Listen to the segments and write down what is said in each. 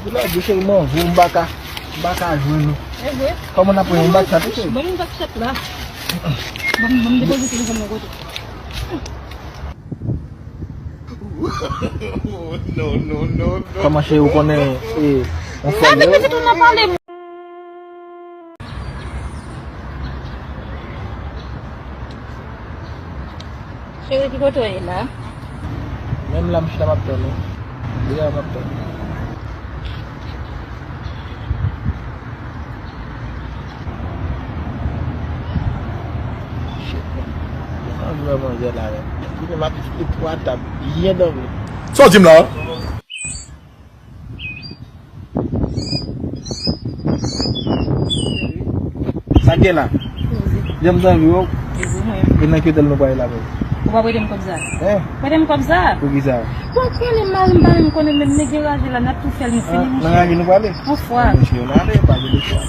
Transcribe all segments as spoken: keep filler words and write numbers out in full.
Pou lè di cheri, mwen anvi w, m pa ka, m pa ka jwenn ou. E vre? Kòman n ap pran yon bak chat, cheri? Ban m yon bak chat la. Ban m, ban m depoze telefòn nan kote. Non, non, non, non. Kòman cheri, ou konnen, e, yon fwa. Gade pitit ou nan pale. Cheri, ki kote w ye la? Menm la, m chita, m ap tann ou. Deyò, m ap tann ou. Shit, man. Mwen anvi wè manzè la, men. Kounya m ap kite twa tab, byen dòmi. Sa w di m la? Sa k gen la? Poze. Jan m t anvi w. Poze mwen. E nan ki otèl nou pral la menm? Ou pa prete m kòb sa? Hein? Prete m kòb sa? Poukisa? Bon, konnen mari m pa menm konnen menm, nèg yo raje la, n ap tou fè l, nou fini, ah, nan raje nou prale? Yon fwa. Mesye, n ale, pa gen de fwa.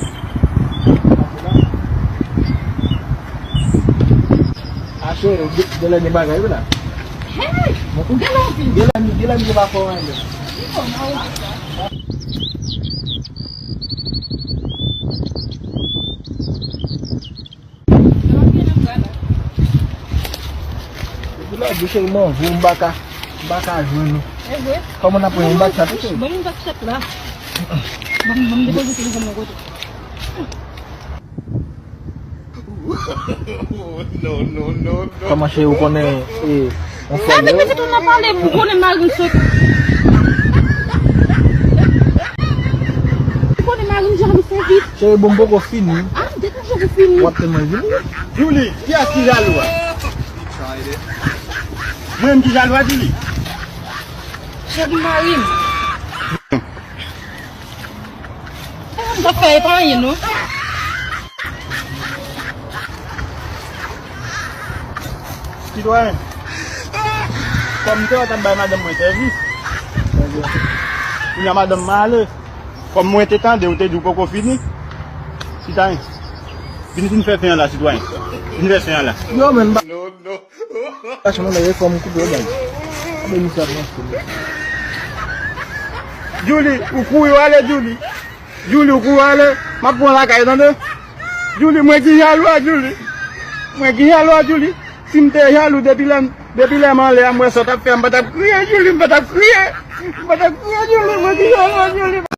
Ache, gen, gen lè gen bagay, wi, la. Hey! Ou gen anvi. Gen lè, gen lè, gen pa fò, men. Ki fò, mwen, ou di sa? Depi lè di cheri, mwen anvi w, m pa ka, m pa ka jwenn ou. E vre? Kòman n ap pran yon bak chat, cheri? Ban m yon bak chat la. Ban m, ban m depoze telefòn nan kote. Non, non, non, non. Kòman cheri, ou konnen, e, yon fwa. Gade pitit ou nan pale, ou konnen mari m sot. Ou konnen mari m jan li fè vit. Cheri, bon, m poko fini. Ah, m te toujou pou fini. W ap tann mwen vini. Julie, kiyès ki jalou a? Mwen menm ki jalou a, Julie? Cheri mari m. Sa m t ap fè, e pa anyen, non. Sitwayen, kòm m te wè w t ap bay madanm mwen sèvis, kounye a madanm mwen ale. Kòm mwen te tande w te di w poko fini, sitwayen, vin, vin fè fen an la, sitwayen. Vin fè fen an la. Yo, men, m pa... Franchman, lè fò m koupe yo bal. Abe misye ap ranse m. Julie, ou kouri w ale, Julie. Julie, ou kouri w ale. M ap pran lakay, tande. Julie, mwen ki jalou a, Julie. Mwen ki jalou a, Julie. Si m te jalou depi lè, depi lè m anlè a, m wè sa w t ap fè a, m pa t ap kriye, Julie, m pa t ap kriye. M pa t ap kriye, Julie, mwen ki jalou a, Julie.